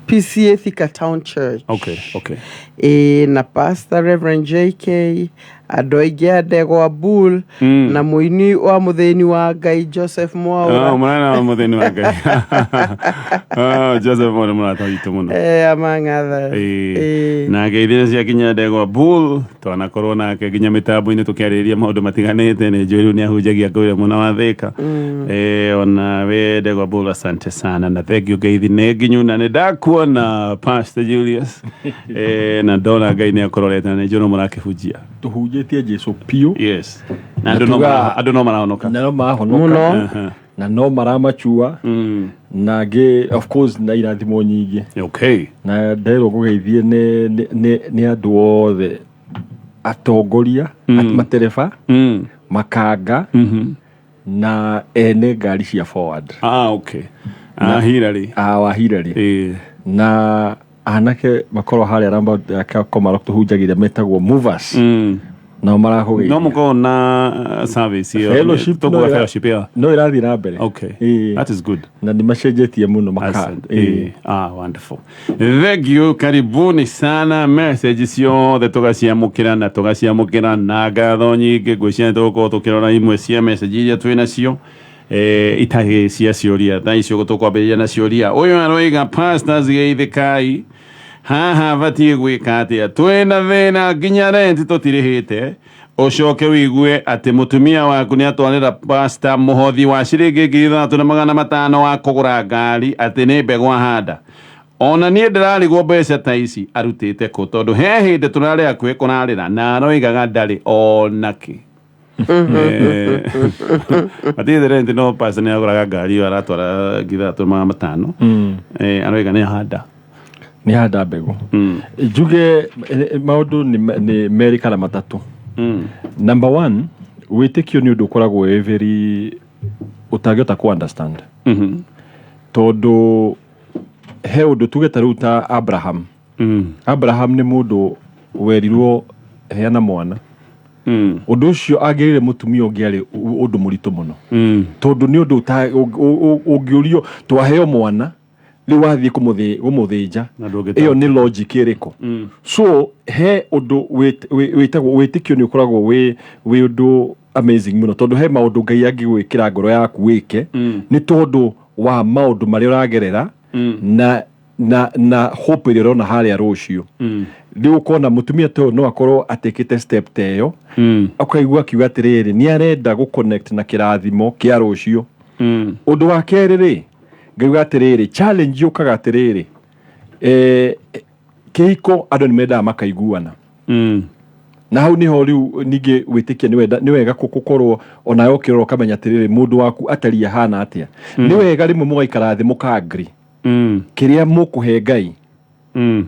PCA Thika Town Church. Ĩĩ, na Pastor Reverend JK, andũ aingĩ a Ndegwa Bull, na mũini wa mũthĩni wa Ngai Joseph Mwaũra. Oh, mũnene wa mũthĩni wa Ngai. Oh, Joseph Mwaũra mũrata witũ mũno. Among others. Na ngeithia cia kinya Ndegwa Bull, twanakorwo nake nginya mĩtambo-inĩ tũkĩarĩrĩria maũndũ matiganĩte. Nĩ njũĩ rĩu nĩ ahunjagia kũrĩa mwena wa Thĩka. Ona we Ndegwa Bull, asante sana na thank you. Ngeithi nĩ nginyu na nĩ ndakuona, Pastor Julius. Na ndona Ngai nĩ akũrorete na nĩ njũĩ no mũrakĩhunjia. Tũhunjĩtie Jesu piũ. Yes, na andũ no andũ no marahonoka. Na no marahonoka. Mũno. Na no maramachua na angĩ, of course, na irathimo nyingĩ. Na nderwo ngũgeithie nĩ andũ othe, atongoria, matereba, makanga na ene ngari cia Forward. Ah, okay, ah, Hillary. Ah, wa Hillary. Na anake makorwo harĩa ramba Komarok tũhunjagĩria, metagwo Movers. Nao marakũgeithia. No mũkorwo na service ĩyo? Fellowship. Tũkuga fellowship ĩyo. No ĩrathiĩ na mbere. That is good. Na nĩ macenjetie mũno maka. Asante. Ah, wonderful. Thank you. Karibuni sana. Message ciothe tũgaciamũkĩra na tũgaciamũkĩra na ngatho nyingĩ. Ngwĩciria nĩ tũgũkorwo tũkĩrora imwe cia message iria twĩ nacio, itarĩ cia ciũria. Thaa icio tũkwambĩrĩria na ciũria. Ũyũ aroiga, "Pastors, geithĩkai. Haha batiĩ gwĩka atĩa? Twĩna thĩna, nginya rent tũtirĩhĩte. Ũcoke wĩigue atĩ mũtumia waku nĩ atwarĩra pasta mũhothi wa ciringi 3500 wa kũgũra ngari, atĩ nĩ mbegũ ahanda. Ona niĩ ndĩrarigwo mbeca ta ici arutĩte kũ, tondũ he hĩndĩ tũrarĩ hakuhĩ kũrarĩra na aroigaga ndarĩ onakĩ." Matirĩ rent, no pastor nĩ agũraga ngari ĩyo aratwara 3500. Aroiga nĩ ahanda. Nĩ handa mbegũ. Njuge maũndũ nĩ merĩ kana matatũ. Number one, wĩtĩkio nĩ ũndũ ũkoragwo wĩ very ũtangĩhota kũ understand, tondũ he ũndũ tuge ta rĩu ta Abraham. Abraham nĩ mũndũ werirwo heana mwana. Ũndũ ũcio angĩrire mũtumia ũngĩ arĩ ũndũ mũritũ mũno, tondũ nĩ ũndũ ũngĩũrio twaheo mwana, rĩu wathiĩ kũmũthĩnja. Na ndũngĩta- Ĩyo nĩ logic ĩrĩkũ? So he ũndũ wĩtagwo wĩtĩkio, nĩ ũkoragwo wĩ ũndũ amazing mũno, tondũ he maũndũ Ngai angĩgwĩkĩra ngoro yaku wĩke nĩ tondũ wa maũndũ marĩa ũragerera na hope ĩrĩa ũrona harĩa rũciũ. Rĩu ũkona mũtumia ta ũyũ no akorwo atekĩte step ta ĩyo, ũkaigua akiuga atĩrĩrĩ, nĩ arenda gũ-connect na kĩrathimo kĩa rũciũ. Ũndũ wa kerĩ rĩ, ngauga atĩrĩrĩ, challenge yũkaga atĩrĩrĩ, kĩhiko andũ nĩ mendaga makaiguana. Na hau niho rĩu ningĩ wĩtĩkia nĩ wega gũkorwo onawe ũkĩrora ũkamenya atĩrĩrĩ, mũndũ waku atariĩ ahana atĩa. Nĩ wega rĩmwe mũgaikara thĩ mũka agree kĩrĩa mũkũhe Ngai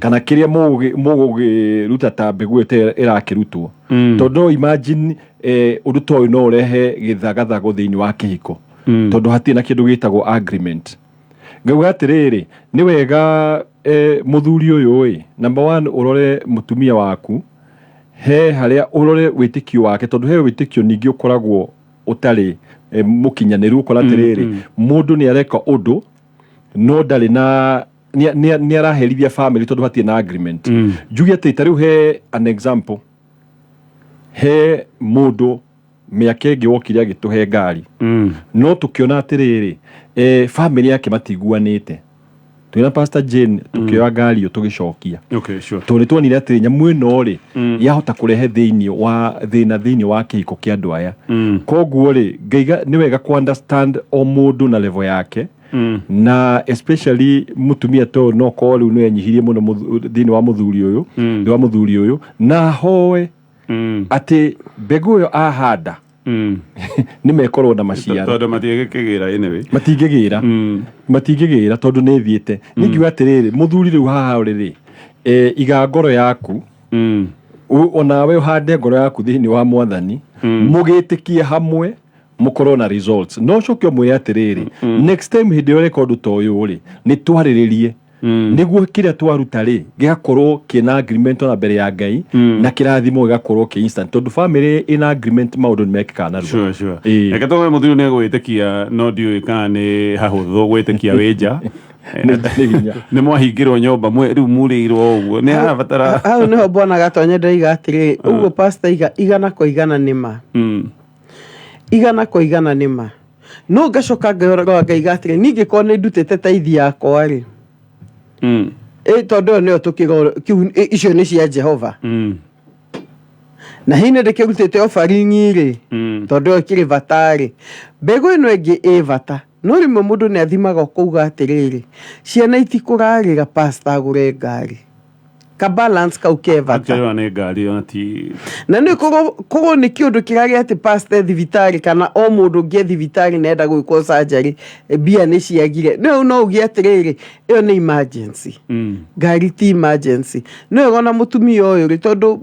kana kĩrĩa mũgũgĩruta ta mbegũ ĩyo ta ĩrakĩrutwo, tondũ no imagine, ũndũ ta ũyũ no ũrehe gĩthagathago thĩinĩ wa kĩhiko, tondũ hatirĩ na kĩndũ gĩtagwo agreement. Ngauga atĩrĩrĩ, nĩ wega, mũthuri ũyũ ĩ, number one, ũrore mũtumia waku, he harĩa ũrore wĩtĩkio wake, tondũ he wĩtĩkio ningĩ ũkoragwo ũtarĩ mũkinyanĩru. Ũkora atĩrĩrĩ, mũndũ nĩ areka ũndũ no ndarĩ na nĩ araherithia family tondũ hatirĩ na agreement. Njuge atĩ ta rĩu he an example, he mũndũ mĩaka ĩngĩ wokire agĩtũhe ngari, no tũkĩona atĩrĩrĩ, family yake matiguanĩte. Twĩna Pastor Jane tũkĩoya ngari ĩyo tũgĩcokia, tondũ nĩ tuonire atĩ nyamũ ĩno rĩ, yahota kũrehe thĩinĩ wa thĩna thĩinĩ wa kĩhiko kĩa andũ aya. Koguo rĩ, ngaiga nĩ wega ku understand o mũndũ na level yake, na especially mũtumia ta ũyũ, no korwo rĩu nĩ enyihirie mũno thĩinĩ wa mũthuri ũyũ, thĩinĩ wa mũthuri ũyũ, na ahoe atĩ mbegũ ĩyo ahanda nĩ mekorwo na maciaro. Tondũ matiĩgĩkĩgĩra anyway. Matingĩgĩra, matingĩgĩra tondũ nĩ thiĩte. Ningiuga atĩrĩrĩ, mũthuri rĩu haha ũrĩ rĩ, iga ngoro yaku, onawe ũhande ngoro yaku thĩinĩ wa Mwathani, mũgĩtĩkie hamwe, mũkorwo na results. No ũcoke ũmwĩre atĩrĩrĩ, next time hĩndĩ ĩrĩa ũreka ũndũ ta ũyũ rĩ, nĩ twarĩrĩrie, nĩguo kĩrĩa twaruta rĩ gĩgakorwo kĩna agreement ona mbere ya Ngai, na kĩrathimo gĩgakorwo kĩ instant, tondũ family ĩna agreement maũndũ nĩ mekĩkaga narua. Sure. Reke tuge mũthuri nĩ egwĩtĩkia, no ndiũĩ kana nĩ hahũthũ gwĩtĩkia wĩ nja. Nĩ hinya. Nĩ mwahingĩrwo nyũmba rĩu murĩirwo ũguo nĩ harabatara. Hau nĩho bwana Gatonye ndaiga atĩrĩrĩ, ũguo pastor iga 100% nĩ ma. 100% nĩ ma. No ngacoka ngarora ngaiga atĩrĩ, niĩ ingĩkorwo nĩ ndutĩte taithi yakwa rĩ, ĩ tondũ ĩyo nĩyo tũkĩgo kĩu, icio nĩ cia Jehova. Na hihi nĩ ndĩkĩrutĩte offering rĩ, tondũ ĩyo ĩkĩrĩ bata rĩ, mbegũ ĩno ĩngĩ ĩ bata. No rĩmwe mũndũ nĩ athimaga ũkauga atĩrĩrĩ, ciana itikũrarĩra pastor agũre ngari. Ka balance kau ke bata. Actually ona nĩ ngari ona ti. Na nĩ korwo nĩ kĩũndũ kĩrarĩa atĩ pastor e thibitarĩ kana o mũndũ ũngĩ e thibitarĩ na enda gwĩkwo surgery, mbia nĩ ciagire. Nĩ no uge atĩrĩrĩ, ĩyo nĩ emergency. Ngari ti emergency. Nĩ wega ona mũtumia ũyũ rĩ, tondũ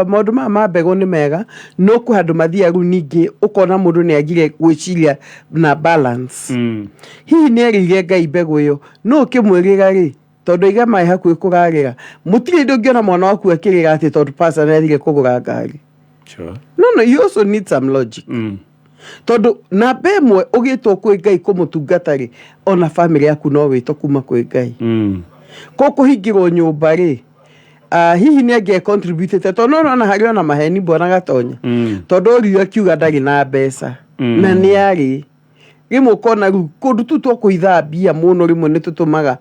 maũndũ maya ma mbegũ nĩ mega, no kwĩ handũ mathiaga rĩu ningĩ ũkona mũndũ nĩ agire gwĩciria na balance. Hihi nĩ erĩire Ngai mbegũ ĩyo, no ũkĩmwĩrĩra rĩ, tondũ aiga maĩ hakuhĩ kũrarĩra. Mũtirĩ hĩndĩ ũngĩona mwana waku akĩrĩra atĩ tondũ pastor nĩ athire kũgũra ngari. No, no, you also need some logic. Tondũ namba ĩmwe ũgĩtwo kwĩ Ngai kũmũtungata rĩ, ona family yaku no wĩtwo kuma kwĩ Ngai. Ko kũhingĩrwo nyũmba rĩ, hihi nĩ angĩe contributĩte, tondũ no ũrona harĩ ona maheni bwana Gatonye. Tondũ ũriũ akiuga ndarĩ na mbeca. Na nĩ arĩ. Rĩmwe ũkona rĩu kũndũ tu twa kũitha mbia mũno rĩmwe nĩ tũtũmaga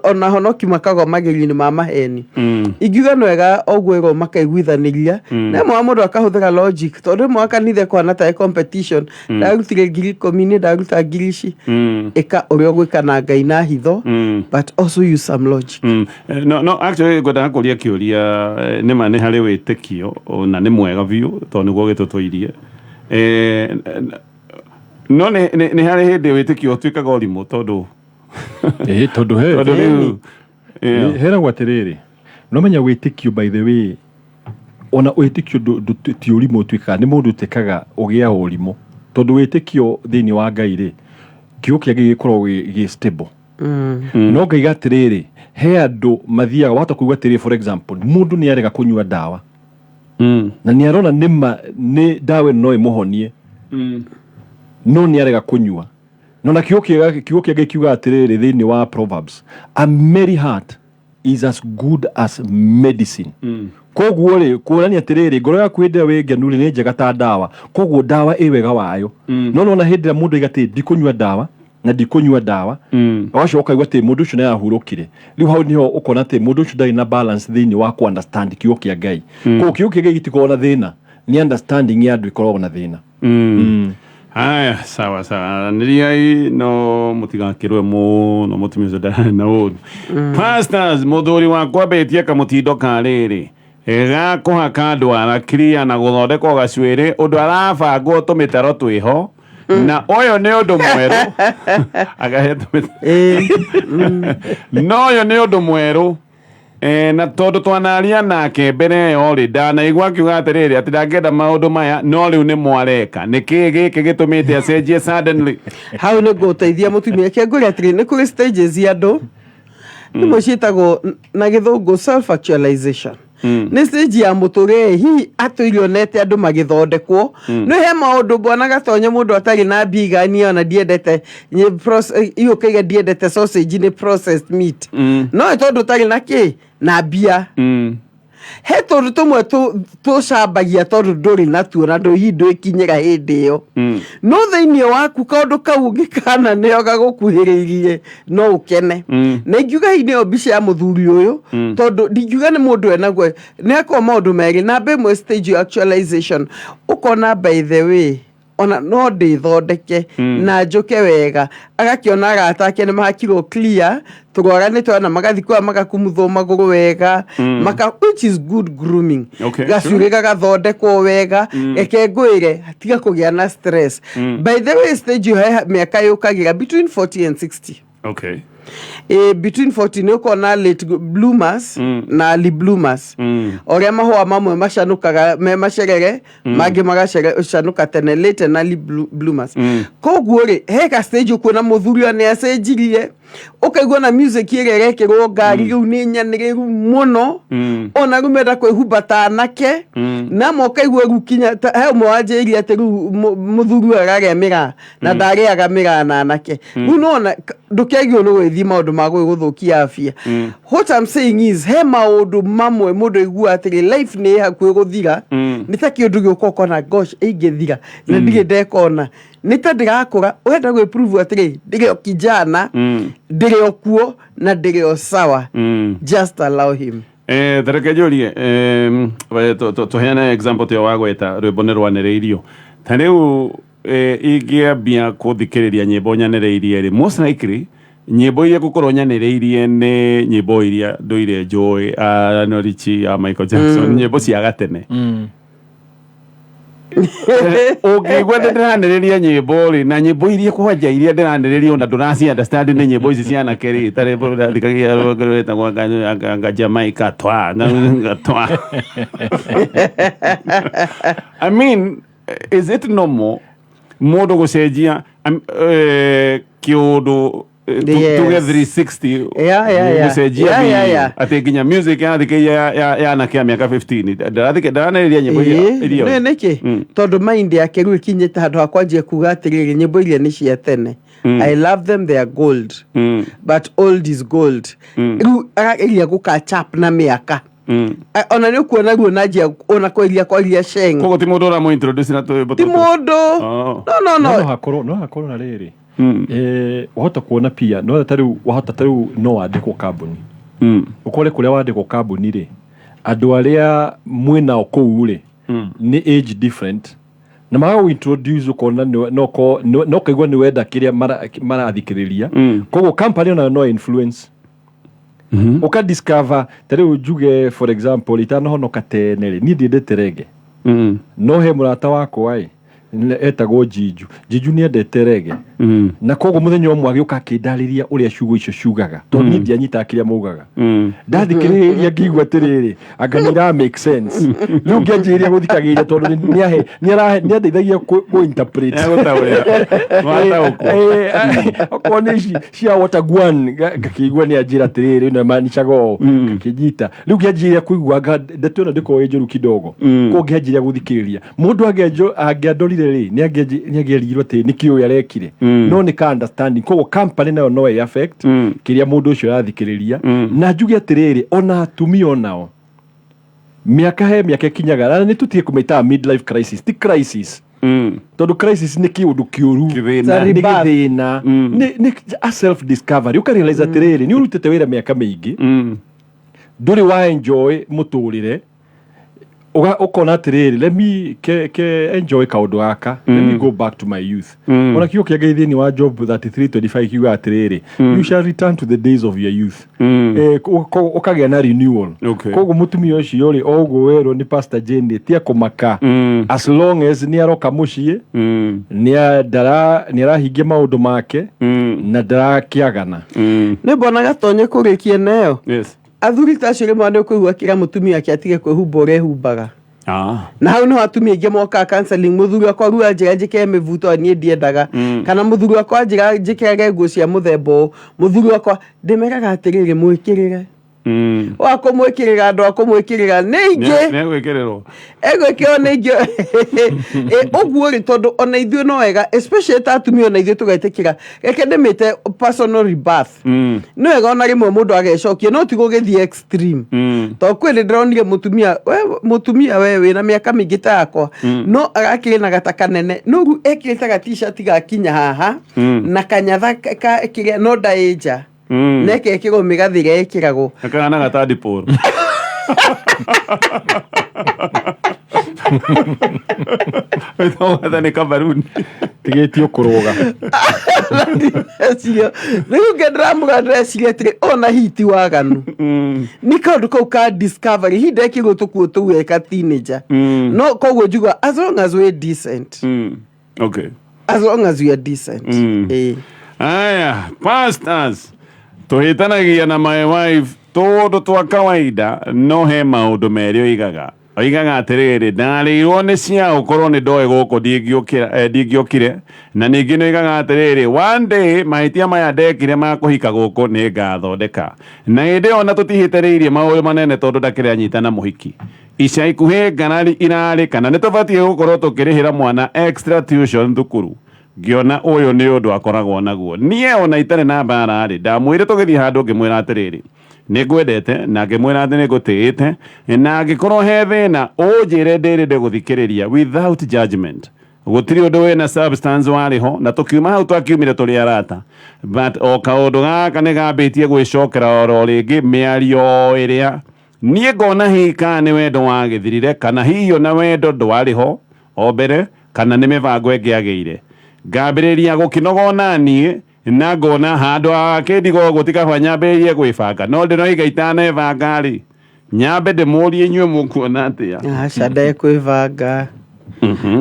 ona honoki makagwa magerio-inĩ ma maheni. Ingiuga nĩ wega ũguo ĩrwo makaiguithanĩria. Na rĩmwe mũndũ akahũthĩra logic, tondũ rĩmwe wa kanitha ĩkũhana tarĩ competition. Ndarutire 10,000, niĩ ndaruta ngiri ici. Ĩka ũrĩa ũgwĩka na Ngai na hitho, but also use some logic. No, no, actually ngwendaga kũria kĩũria, nĩ ma nĩ harĩ wĩtĩkio na nĩ mwega biũ tondũ nĩguo gĩtũtũirie. No nĩ harĩ hĩndĩ wĩtĩkio ũtuĩkaga ũrimũ tondũ Ĩĩ, tondũ he tondũ rĩu, yeah. Heragwo atĩrĩrĩ, no menya wĩtĩkio, by the way, ona wĩtĩkio ti ũrimũ ũtuĩkaga, nĩ mũndũ ũtuĩkaga ũgĩaga ũrimũ, tondũ wĩtĩkio thĩinĩ wa Ngai rĩ, kiugo kĩa Ngai gĩkoragwo gĩ stable. No ngaiga atĩrĩrĩ, he andũ mathiaga wahota kuuga atĩrĩrĩ, for example, mũndũ nĩ arega kũnyua ndawa. Na nĩ arona nĩ ma nĩ ndawa ĩno no ĩmũhonie. No nĩ arega kũnyua. No na kiugo kĩega, kiugo kĩa Ngai kiugaga atĩrĩrĩ thĩinĩ wa Proverbs, a merry heart is as good as medicine. Koguo rĩ, kuonania atĩrĩrĩ, ngoro yaku hĩndĩ ĩrĩa wĩ ngenu rĩ, nĩ njega ta ndawa. Koguo ndawa ĩ wega wayo. No nona hĩndĩ ĩrĩa mũndũ aiga atĩ ndikũnyua ndawa na ndikũnyua ndawa, ũgacoka ũkaigua atĩ mũndũ ũcio nĩ arahurũkire. Rĩu hau nĩho ũkona atĩ mũndũ ũcio ndarĩ na balance thĩinĩ wa kũ understand kiugo kĩa Ngai. Koguo kiugo kĩa Ngai gĩtikoragwo na thĩna, nĩ understanding ya andũ ĩkoragwo na thĩna. Haya, sawa sawa. Nĩriai no mũtigakĩrwe mũno, mũtumia ũcio ndararĩ na ũru. Pastors, mũthuri wakwa ambĩtie kamũtindo ka rĩrĩ ga kũhaka ndwara clear na gũthondekwo gacuĩrĩ ũndũ arabangwo tũmĩtaro twĩho, na ũyũ nĩ ũndũ mwerũ. Agahe tũmĩtaro. No ũyũ nĩ ũndũ mwerũ. Na tondũ twanaria nake mbere ĩyo rĩ, ndanaigua akiuga atĩrĩrĩ atĩ ndangĩenda maũndũ maya, no rĩu nĩ mwareka. Nĩ kĩĩ gĩkĩ gĩtũmĩte acenjie suddenly? Hau nĩ ngũteithia mũtumia. Reke ngwĩre atĩrĩrĩ, nĩ kũrĩ stages ya andũ. Imwe ciĩtagwo na gĩthũngũ self actualization. Nĩ stage ya mũtũrĩre, hihi atũire onete andũ magĩthondekwo. Nĩ he maũndũ bwana Gatonye mũndũ atarĩ na mbia igania, ona ndiendete, iyo ũkaiga ndiendete sausage nĩ processed meat. No nĩ tondũ ũtarĩ na kĩ? Na mbia. He tũndũ tũmwe tũcambagia tondũ ndũrĩ natuo na hihi ndwĩkinyĩra hĩndĩ ĩyo. No thĩinĩ waku kaũndũ kau ũngĩkana nĩo gagũkuhĩrĩirie no ũkene. Na ingiuga hihi nĩyo mbica ya mũthuri ũyũ, tondũ ndingiuga nĩ mũndũ enaguo, nĩ akorwo maũndũ merĩ. Namba ĩmwe stage ya actualization, ũkona by the way ona no ndĩthondeke na njũke wega. Agakĩona arata ake nĩ mahakirwo clear, tũrwara nĩ twana magathiĩ kũrĩa magakumuthwo magũrũ wega, maka, which is good grooming. Gacuĩrĩ gagathondekwo wega. Reke ngwĩre, tiga kũgĩa na stress. By the way, stage ĩyo he mĩaka yũkagĩra between 40 and 60. Between 40 nĩ ũkona late bloomers na early bloomers. Ũrĩa mahũa mamwe macanũkaga me macerere, mangĩ magacanũka tene, late and early bloomers. Koguo rĩ, he ka stage ũkuona mũthuri ũyũ nĩ acenjirie. Ũkaigua na music ĩrĩa ĩrekĩrwo ngari rĩu nĩ nyanĩrĩru mũno. Ona rĩu menda kwĩhumba ta anake. Na amwe ũkaigua rĩu kinya he ũmwe wanjĩrire atĩ rĩu mũthuri ũyũ ararĩa mĩraa na ndarĩaga mĩraa na anake. Rĩu nĩwona ndũkĩagĩrĩirwo nĩ gwĩthiĩ maũndũ ma gũgĩgũthũkia afya. What I'm saying is, he maũndũ mamwe mũndũ aiguaga atĩrĩ, life nĩ ĩ hakuhĩ gũthira. Nĩ ta kĩũndũ gĩũka ũkona, gosh, ĩingĩthira na ndirĩ ndekona nĩ ta ndĩrakũra, ũrenda gwĩ prove atĩrĩ, ndĩrĩ o kijana, ndĩrĩ o kuo na ndĩrĩ o sawa. Just allow him. Tareke njũrie, tũheane example tĩo wagweta rwĩmbo nĩ rwanĩrĩirio. Ta rĩu ingĩambia kũthikĩrĩria nyĩmbo nyanĩrĩirie rĩ, most likely nyĩmbo iria ngũkorwo nyanĩrĩirie nĩ nyĩmbo iria ndũire njũĩ, a Lionel Richie, a Michael Jackson, nyĩmbo cia gatene. Ũngĩigua nĩ ndĩranĩrĩria nyĩmbo rĩ, na nyĩmbo iria kwanja iria ndĩranĩrĩria ona ndũraci understand nĩ nyĩmbo ici cia anake rĩ, ta rwĩmbo rũrathikagia rwĩmbo rwĩtagwo anga Jamaica twa nga twa. I mean, is it normal mũndũ gũcenjia kĩũndũ, tuge 360, gũcenjia biũ, atĩ nginya music yathikĩria ya anake a mĩaka 15 ndaranĩrĩria nyĩmbo iria Nĩ nĩkĩ? Tondũ mind yake rĩu ĩkinyĩte handũ ha kwanjia kuga atĩrĩrĩ, nyĩmbo iria nĩ cia tene, I love them, they are gold, but old is gold. Rĩu arageria gũ catch up na mĩaka. Ona nĩ ũkuona ruo na njia ona kweria kwaria sheng. Koguo ti mũndũ ũramũ introduce na tũrwĩmbo Ti tũtũ. mũndũ. Oh. No, no. No. No. Hakorwo na rĩrĩ, wahota kuona pia no ta rĩu wahota ta rĩu no wandĩkwo kambuni, ũkore kũrĩa wandĩkwo kambuni rĩ, andũ arĩa mwĩnao kũu rĩ nĩ age different na magagu introduce, ũkona no kaigua nĩ wenda kĩrĩa marathikĩrĩria. Koguo company onayo no influence ũka discover. Ta rĩu njuge, for example, itanahonoka tene rĩ, niĩ ndiendete reggae. No he mũrata wakwa ĩ etagwo Jinju. Jinju nĩ endete reggae. Na koguo mũthenya ũmwe agĩũka akĩndarĩria ũrĩa ciugo icio ciugaga, tondũ niĩ ndianyitaga kĩrĩa maugaga. Ndathikĩrĩria ngĩigua atĩrĩrĩ, anga nĩ ira make sense. Rĩu ngĩanjĩrĩria gũthikagĩrĩria tondũ nĩandeithagia kũ interpret. Nĩagũtaũrĩra. Wataũkwo. Okorwo nĩ ici cia watagwan, ngakĩigua nĩ anjĩra atĩrĩrĩ, ĩno ĩmanicaga ũũ, ngakĩnyita. Rĩu ngĩanjĩrĩria kũigua anga ndeto ĩno ndĩkorwo ĩ njũru kidogo. Koguo ngĩanjĩrĩria gũthikĩrĩria. Mũndũ angĩandorire rĩ, nĩ angĩarigirwo atĩ nĩ kĩ ũyũ arekire. No nĩ ka understanding. Koguo company nayo no ĩ affect kĩrĩa mũndũ ũcio arathikĩrĩria. Na njuge atĩrĩrĩ, ona atumia onao mĩaka, he mĩaka ĩkinyaga na nĩ tũtige kũmĩtaga midlife crisis. Ti crisis, tondũ crisis nĩ kĩũndũ kĩũru. Kĩthĩna. Nĩ gĩthĩna. Nĩ a self discovery, ũkarealize atĩrĩrĩ, nĩ ũrutĩte wĩra mĩaka mĩingĩ, ndũrĩ wa enjoy mũtũrĩre. Ũkona atĩrĩrĩ, let me ke enjoy kaũndũ gaka, let me go back to my youth. Ona kiugo kĩa Ngai thĩinĩ wa Job 33:25 kiuga atĩrĩrĩ, "You shall return to the days of your youth." Ũkagĩa na renewal. Koguo mũtumia ũcio rĩ, o ũguo werwo nĩ Pastor Jane, tia kũmaka, as long as nĩ aroka mũciĩ, nĩ arahingia maũndũ make na ndarakĩagana. Nĩ mbona gatonye kũrĩkia nayo. Athuri ta acio rĩmwe nĩ ũkũigua kĩra mũtumia ake atige kwĩhumba ũrĩa ehumbaga. Na hau niho atumia aingĩ mokaga counseling: mũthuri wakwa rĩu anjĩra njĩkĩre mĩbuto, niĩ ndiendaga, kana mũthuri wakwa anjĩra njĩkĩrage nguo cia mũthemba ũyũ, mũthuri wakwa. Ndĩmeraga atĩrĩrĩ, mwĩkĩrĩre. Wa kũmwĩkĩrĩra, andũ a kũmwĩkĩrĩra nĩ aingĩ. Nĩegwĩkĩrĩrwo. Egwĩkĩrwo nĩ aingĩ. Ũguo rĩ, tondũ ona ithuĩ no wega, especially ta atumia, ona ithuĩ tũgetĩkĩra, reke ndĩmĩte personal rebirth. Nĩ wega ona rĩmwe mũndũ agecokia, no ti gũgĩthiĩ extreme, tondũ kwĩ nĩ ndĩronire mũtumia, we mũtumia, we wĩna mĩaka mĩingĩ ta yakwa, no arakĩrĩ na gata kanene, no rĩu ekĩrĩte ga t-shirt gakinya haha na kanyatha kĩrĩa, no ndaĩ nja, na ekekĩrwo mĩgathĩ ĩrĩa ĩkĩragwo. Akahana gatadipole. Gatha nĩ kabaruni. Tigĩtio kũrũga. Ndĩreciria rĩu ngĩndĩramũra, ndĩreciria atĩrĩ, ona hihi ti waganu, nĩ kaũndũ kau ka discovery, hihi ndekĩrwo tũkuo tũu eka teenager. No koguo njuga, as long as we decent, as long as we are decent. Aya, pastors, tũhĩtanagia na my wife tũndũ twa kawaida, no he maũndũ merĩ oigaga. Oigaga atĩrĩrĩ, ndarĩirwo nĩ cia ũkorwo nĩ ndoĩ gũkũ ndingĩokire. Na ningĩ nĩ oigaga atĩrĩrĩ, one day mahĩtia maya ndekire ma kũhika gũkũ nĩ ngathondeka. Na hĩndĩ ĩyo ona tũtihĩtĩrĩirie maũndũ manene tondũ ndakĩrĩ anyita na mũhiki. Ica ikuhĩ ngarari irarĩ kana nĩ tũbatiĩ gũkorwo tũkĩrĩhĩra mwana extra tuition thukuru. Ngĩona ũyũ nĩ ũndũ akoragwo naguo. Niĩ ona itarĩ na mbara rĩ, ndamwĩrire tũgĩthiĩ handũ ngĩmwĩra atĩrĩrĩ, nĩ ngwendete na ngĩmwĩra atĩ nĩ ngũtĩĩte, na angĩkorwo he thĩna ũnjĩre ndĩrĩ ndĩgũthikĩrĩria without judgment. Gũtirĩ ũndũ wĩna substance warĩ ho, na tũkiuma hau twakiumire tũrĩ arata. But o kaũndũ gaka nĩ gambĩtie gwĩcokera oro rĩngĩ mĩario o ĩrĩa. Niĩ ngona hihi kana nĩ wendo wagĩthirire, kana hihi ona wendo ndwarĩ ho o mbere, kana nĩ mĩbango ĩngĩ agĩire. Ngambĩrĩria gũkĩnoga ona niĩ, na ngona handũ ha kĩndigo ũguo ti kaba nyambĩrĩrie gwĩbanga. No ndĩroiga itanebanga rĩ, nyambe ndĩmũrie inyuĩ mũkuona atĩa? Aca ndekwĩbanga.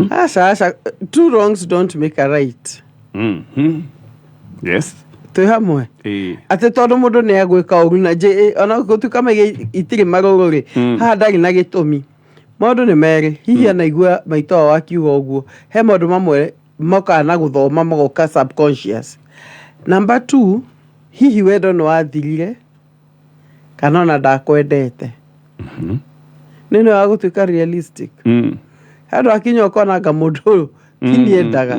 Aca aca, two wrongs don't make a right. Yes. Twĩ hamwe? Ĩĩ. Atĩ tondũ mũndũ nĩ agwĩka ũru na ona gũtuĩka maige itirĩ marũrũ rĩ, haha ndarĩ na gĩtũmi. Maũndũ nĩ merĩ, hihi anaigua maitũ wao akiuga ũguo, he maũndũ mamwe mokaga na gũthoma magoka subconscious. Number 2, hihi wendo nĩ wathirire kana ona ndakwendete. Nĩ nĩ wa gũtuĩka realistic. Handũ akinya ũkona anga mũndũ ũyũ ti niendaga.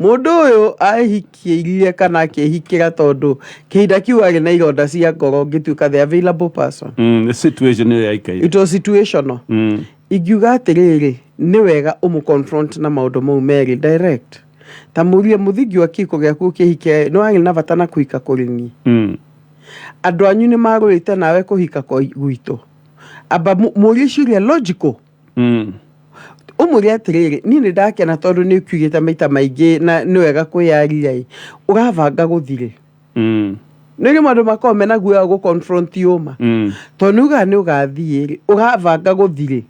Mũndũ ũyũ ahikirie kana akĩhikĩra tondũ kĩhinda kĩu arĩ na ironda cia ngoro, ngĩtuĩka the available person. The situation ĩyo yaikaire. It was situational. Ingiuga atĩrĩrĩ, nĩ wega ũmũ confront na maũndũ mau merĩ direct. Ta mũrie mũthingi wa kĩhiko gĩaku ũkĩhikĩra, nĩ warĩ na bata na kũhika kũrĩ niĩ. Andũ anyu nĩ marũĩte nawe kũhika gwitũ. Amba mũrie ciũria logical. Ũmũrie atĩrĩrĩ, niĩ nĩ ndakena tondũ nĩ ũkiugĩte maita maingĩ na nĩ wega kwĩyaria ĩ, ũrabanga gũthirĩ. Nĩ rĩmwe andũ makoragwo mena guoya wa gũ confront ũma. Tondũ nĩ ugaga nĩ ũgathiĩ rĩ, ũrabanga gũthirĩ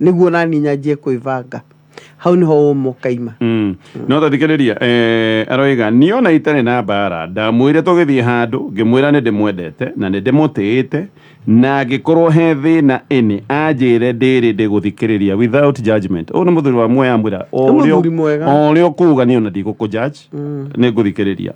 nĩguo nani nyanjie kwĩbanga. Hau nĩho ũma ũkaima. No tathikĩrĩria, aroiga niĩ ona itarĩ na mbara, ndamwĩrire tũgĩthiĩ handũ, ngĩmwĩra nĩ ndĩmwendete na nĩ ndĩmũtĩĩte, na angĩkorwo he thĩna ĩnĩ anjĩre ndĩrĩ ndĩgũthikĩrĩria without judgment. Ũyũ nĩ mũthuri wa muoya amwĩra, Nĩ mũthuri mwega. o ũrĩa ũkuga niĩ ona ndigũkũ judge, nĩ ngũthikĩrĩria.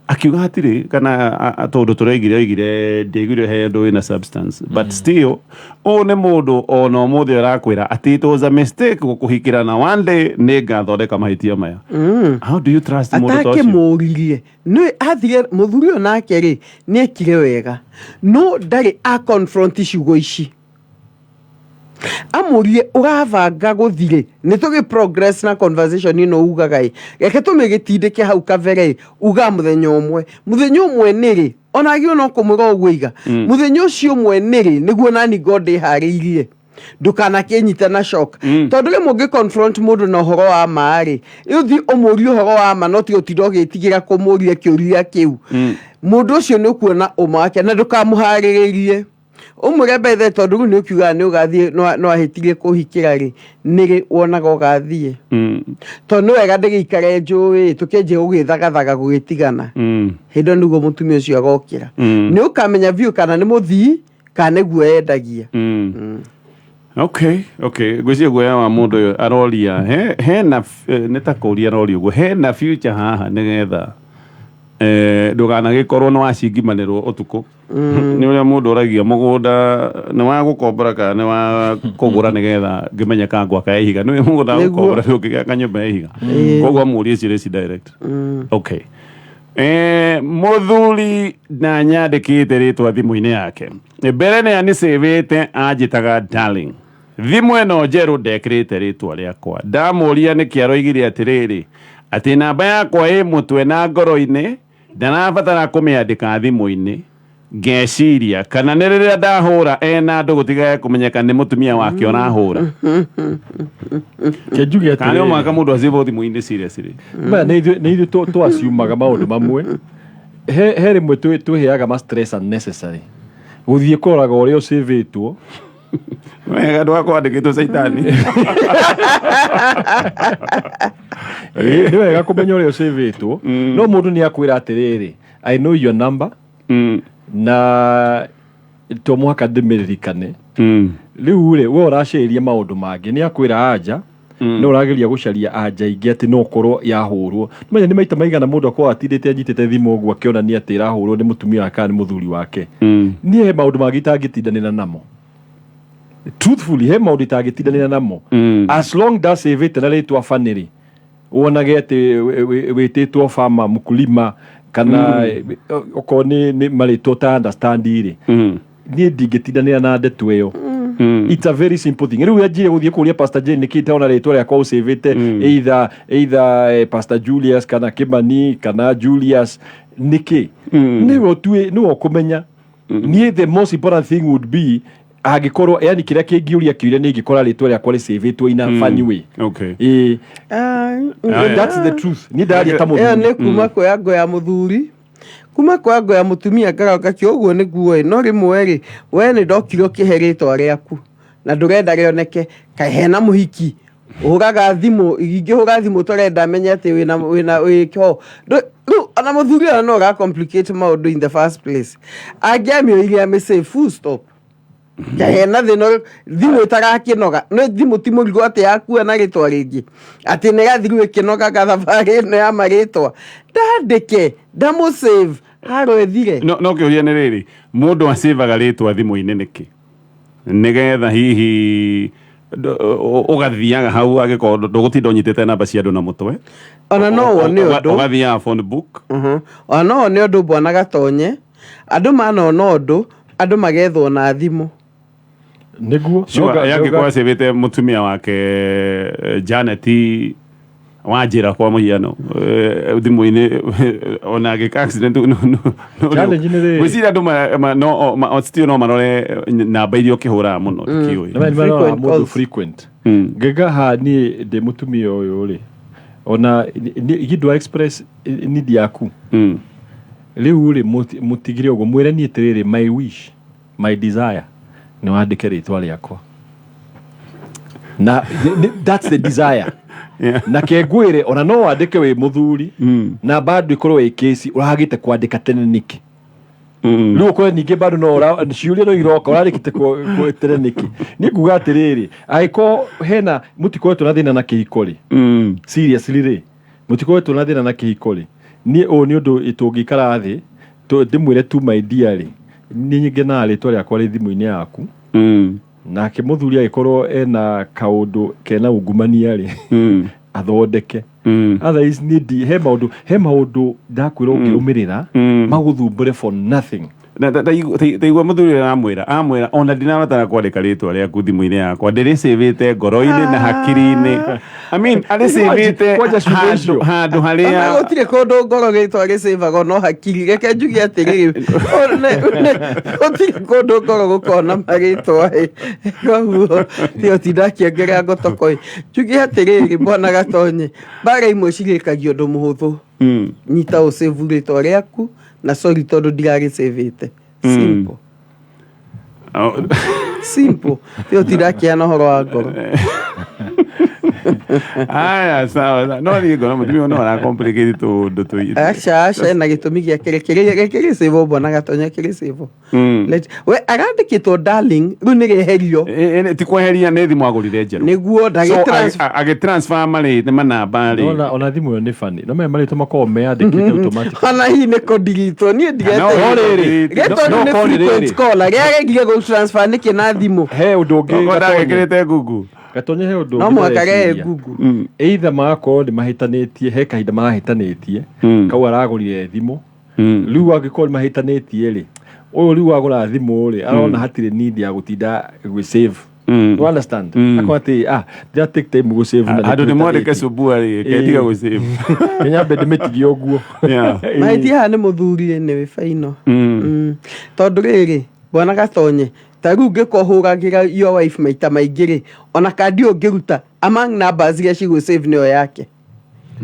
Akiuga hatirĩ kana tondũ tũraigire oigire ndiaiguire he ũndũ wĩna substance, but still ũyũ nĩ mũndũ ona ũmũthĩ ũrakwĩra atĩ it was a mistake gũkũhikĩra na one day nĩ ngathondeka mahĩtia maya. How do you trust mũndũ ta ũcio? Atakĩmũririe nĩ athire mũthuri ũyũ nake rĩ nĩ ekire wega, no ndarĩ a confront ciugo ici. Amũrie ũrabanga gũthirĩ, nĩ tũgĩ progress na conversation ĩno ugaga ĩ, reke tũmĩgĩtindĩke hau kabere ĩ, ugaga mũthenya ũmwe. Mũthenya ũmwe nĩ rĩ, ona agĩrĩirwo no kũmwĩra ũguo iga. Mũthenya ũcio ũmwe nĩ rĩ, nĩguo nani ngorwo ndĩharĩirie. Ndũkanakĩnyite na shock. Tondũ rĩmwe ũngĩ confront mũndũ na ũhoro wa ma rĩ, ũthiĩ ũmũrie ũhoro wa ma, no tiga ũtinde ũgĩtigĩra kũmũria kĩũria kĩu. Mũndũ ũcio nĩ ũkuona ũma wake na ndũkamũharĩrĩrie. Ũmwĩre mbere tondũ rĩu nĩ ũkiugaga nĩ ũgathiĩ, no ahĩtirie kũhikĩra rĩ, nĩ rĩ wonaga ũgathiĩ. Tondũ nĩ wega ndĩgĩikare njũĩ, tũkĩanjie gũgĩthagathaga gũgĩtigana. Hĩndĩ ĩyo nĩguo mũtumia ũcio agokĩra. Nĩ ũkamenya biũ kana nĩ mũthii, kana nĩguo endagia. Okay, okay. Ngwĩciria guoya wa mũndũ ũyũ aroria, hena nĩ ta kũria aroria ũguo, hena future haha nĩgetha ndũkanagĩkorwo nĩ wacingimanĩrwo ũtukũ. Nĩ ũrĩa mũndũ oragia mũgũnda nĩ wa gũkombora kana nĩ wa kũgũra nĩgetha ngĩmenye kana ngwaka ya ihiga. Nĩ mũgũnda wa gũkombora nĩ ũngĩgĩaka nyũmba ya ihiga. Koguo amũrie ciũria ici direct. Okay. Mũthuri na nyandĩkĩte rĩtwa thimũ-inĩ yake. Mbere nĩ anicĩvĩte anjĩtaga darling. Thimũ ĩno njerũ ndekĩrĩte rĩtwa rĩakwa. Ndamũria nĩkĩ aroigire atĩrĩrĩ, atĩ namba yakwa ĩ mũtwe na ngoro-inĩ, ndarabatara kũmĩandĩka thimũ-inĩ. Ngeciria kana nĩ rĩrĩa ndahũra ena andũ gũtigae kũmenyeka nĩ mũtumia wake ũrahũra. Ke njuge Kana nĩ atĩrĩrĩ. mũhaka mũndũ acĩvwo thimũ-inĩ seriously. Maya nĩ ithuĩ twaciumaga maũndũ mamwe. He rĩmwe twĩheaga ma stress unnecessary. Gũthiĩ kũroraga ũrĩa ũcĩvĩtwo. Wega ndwakwandĩkĩtwo caitani. Nĩ wega kũmenya ũrĩa ũcĩvĩtwo. No mũndũ nĩ akwĩra atĩrĩrĩ, I know your number. Na to mũhaka ndĩmĩririkane. Rĩu rĩ, we ũracarĩria maũndũ mangĩ, nĩ akwĩra anja, no ũrageria gũcaria anja ingĩ atĩ no ũkorwo yahũrwo. Menya nĩ maita maigana mũndũ akorwo atindĩte anyitĩte thimũ ũguo akĩonania atĩ ĩrahũrwo nĩ mũtumia wake kana nĩ mũthuri wake. Niĩ he maũndũ mangĩ itangĩtindanĩra namo. Truthfully, he maũndũ itangĩtindanĩra namo. As long ndacĩvĩte na rĩtwa Fanny, wonage atĩ wĩtĩtwo farmer, mkulima, kana okorwo nĩ marĩtwa ũta understand rĩ, niĩ ndingĩtindanĩra na ndeto ĩyo. It's a very simple thing. Rĩu anjire gũthiĩ kũria Pastor Jane nĩkĩ ndona rĩtwa rĩakwa ũcĩvĩte either Pastor Julius kana Kimani kana Julius nĩkĩ, nĩwe ũtue, nĩwe ũkũmenya. Niĩ the most important thing would be angĩkorwo, yani kĩrĩa kĩngĩũria kĩũria nĩ ingĩkora rĩtwa rĩakwa rĩcĩvĩtwo in a funny way. Ĩĩ. That's the truth. Niĩ ndaria ta Ĩyo mũthuri. Nĩ kuma kwĩ ngo ya mũthuri, kuma kwa ngo ya mũtumia, ngaroka kĩ ũguo nĩguo ĩ. No rĩmwe rĩ, we nĩ ndokire ũkĩhe rĩtwa rĩaku na ndũrenda rĩoneke kaĩ hena mũhiki ũhũraga thimũ, ingĩhũra thimũ tũrenda menye atĩ wĩna wĩ ho. Rĩu ona mũthuri ũyũ no ũra complicate maũndũ in the first place. Angĩamĩoire amĩsave, full stop. Kaĩ hena thĩna thimũ ĩtarakĩnoga? Nĩ thimũ ti mũrigo atĩ yakua na rĩtwa rĩngĩ atĩ nĩ gathiru ĩkĩnogaga thabarĩ ĩno ya marĩtwa. Ndandĩke ndamũsave haro ĩthire. No kĩũria nĩ rĩrĩ, mũndũ acĩvaga rĩtwa thimũ-inĩ nĩkĩ? Nĩgetha hihi ũgathiaga hau angĩkorwo ndũgũtinda ũnyitĩte namba cia andũ na mũtwe. Ona no wone ũndũ. Ũgathiaga phone book. Ona no wone ũndũ, bwana Gatonye, andũ manona ũndũ, andũ magethwo na thimũ. Nĩguo. Sure, yangĩkorwo acĩvĩte mũtumia wake Janet Wanjĩra kwa mũhiano thimũ-inĩ, ona agĩka accident Challenge nĩ rĩrĩ. Gwĩciria andũ no still no marore namba iria ũkĩhũraga mũno, ndikĩũĩ. Nĩ maroraga Frequent mũndũ calls. frequent. Ngĩga haha niĩ ndĩ mũtumia ũyũ rĩ, ona gindwa express need yaku. Rĩu rĩ, mũtigire ũguo, mwĩre niĩ atĩrĩrĩ, my wish, my desire nĩ wandĩke rĩtwa rĩakwa na that's the desire. Na kengwĩre ona no wandĩke wĩ mũthuri na bado ĩkorwo ĩ kĩci ũragĩte kwandĩka tene nĩkĩ. Rĩu ũkore ningĩ bado no ciũria no iroka, ũrarĩkĩte tene nĩkĩ. Niĩ nguga atĩrĩrĩ, angĩkorwo hena mũtikoretwo na thĩna na kĩhiko rĩ, seriously rĩ, mũtikoretwo na thĩna na kĩhiko rĩ, niĩ ũyũ nĩ ũndũ tũngĩikara thĩ ndĩmwĩre tu, my dear rĩ, niĩ ngenaga rĩtwa rĩakwa rĩ thimũ-inĩ yaku. Nake mũthuri agĩkorwo ena kaũndũ kena ungumania rĩ, athondeke. Otherwise niĩ he maũndũ ndakwĩra ũngĩrũmĩrĩra magũthumbũre for nothing. Na taigua mũthuri ũrĩa amwĩra ona ndinabatara kwandĩka rĩtwa rĩaku thimũ-inĩ yakwa, ndĩrĩcĩvĩte ngoro-inĩ na hakiri-inĩ. I mean, arĩcĩvĩte Kwanja ciugo handũ icio. handũ Ona harĩa gũtirĩ kũndũ ngoro rĩtwa rĩcĩvagwo no hakiri. Reke njuge atĩrĩrĩ, gũtirĩ kũndũ ngoro gũkona marĩtwa ĩ, koguo tiyo tindakĩongerera ngotoko ĩ. Njuge atĩrĩrĩ, bwana Gatonye, mbara imwe cirĩkagio ũndũ mũhũthũ. Nyita ũcĩvu rĩtwa rĩaku na sorry tondũ ndirarĩcĩvĩte. Simple. Oh. Simple, tiyo tindakĩana ũhoro wa ngoro. Aya, sawa sawa. No niĩ ngona mũtumia ũyũ no ara complicate tũũndũ tũingĩ. Aca, aca, ena gĩtũmi gĩake. Reke gĩcĩvwo, bwana Gatonya, kĩrĩcĩvwo. We arandĩkĩtwo darling, rĩu nĩ rĩeherio. Ti kweheria, nĩ thimũ agũrire njerũ. Nĩguo So, ndagĩtransfer. Agĩtransfer marĩ manamba rĩ. Ona thimũ ĩyo nĩ funny, no maya marĩtwa makoragwo meyandĩkĩte automatic. Ona hihi nĩ kũndigitwo niĩ. No, rĩrĩ, Gĩtondũ no nĩ korwo nĩ rĩrĩ. frequent caller rĩaregire gũ transfer nĩkĩ na thimũ? He ũndũ ũngĩ, Okorwo Gatonye. ndagĩkĩrĩte Google. Gatonye, he ũndũ No ũngĩ mũhaka rehe ndĩreciria. Google. Either magakorwo nĩ mahĩtanĩtie, he kahinda marahĩtanĩtie, kau aragũrire thimũ. Rĩu angĩkorwo nĩ mahĩtanĩtie rĩ, ũyũ rĩu agũra thimũ rĩ, arona hatirĩ need ya gũtinda gwĩ save. You understand? Akona atĩ ndĩra take time gũ save na Handũ nĩ mwandĩke nĩtũhĩtanĩtie. cubua rĩ, ketiga gũsave. Kĩnyambe ndĩmĩtigie ũguo. Mahĩtia haha nĩ mũthuri nĩ baino. Tondũ rĩrĩ, bwana Gatonye, ta rĩu ũngĩkorwo ũhũragĩra your wife maita maingĩ rĩ, ona kandi ũngĩruta among numbers iria cigũ save nĩyo yake.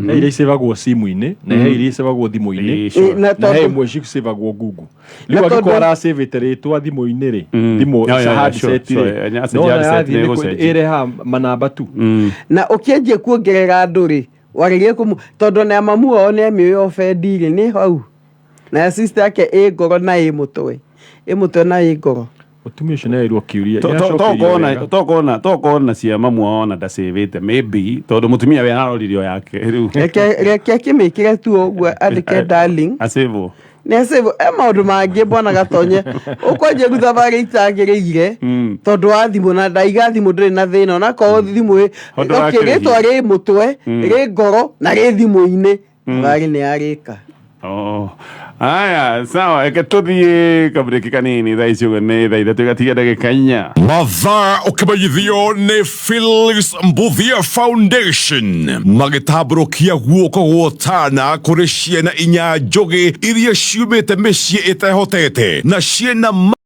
He iria icĩvagwo simu-inĩ na he iria icĩvagwo thimũ-inĩ. Na Na he tondũ imwe cicĩvagwo Google. Na Rĩu angĩkorwo aracĩvĩte rĩtwa thimũ-inĩ rĩ, thimũ Yeah, yeah, handset sure, rĩ, sure. Yeah, nona handset yathiĩ nĩ nĩ ĩgũcenjia. ĩrehaga manamba tu. Na ũkĩanjia kuongerera andũ rĩ, wagerie kũmũ tondũ ona mamu wao nĩ amĩũĩ obendi rĩ, nĩ hau na ya sister yake ĩ ngoro na ĩ mũtwe na ĩ ngoro. Mũtumia ũcio nĩ arirwo kĩũria. Nĩacokeirio wega. Tokona cia mamu wao ona ndacĩvĩte, maybe tondũ mũtumia we ararorire o yake rĩu. Reke akĩmĩkĩre tu ũguo, andĩke "darling". Acĩvwo. Nĩ acĩvwo e maũndũ mangĩ, bwana Gatonye, ũkwanjia rĩu thabarĩ itagĩrĩire tondũ wa thimũ, na ndaiga thimũ ndĩrĩ na thĩna onakorwo thimũ Tondũ okay, wakĩrĩhia. Rĩtwa rĩ mũtwe, rĩ ngoro na rĩ thimũ-inĩ, thabarĩ nĩ yarĩka. Oh. Aya, sawa, reke tũthiĩ kabreki kanini. Thaa ici ũguo nĩ thaa 3 igatiga ndagĩka 4. Mathaa ũkĩmenyithio nĩ Phyllis Mbuthia Foundation magĩtambũrũkia guoko gwotana kũrĩ ciana inya njũgĩ iria ciumĩte mĩciĩ ĩtehotete na ciĩna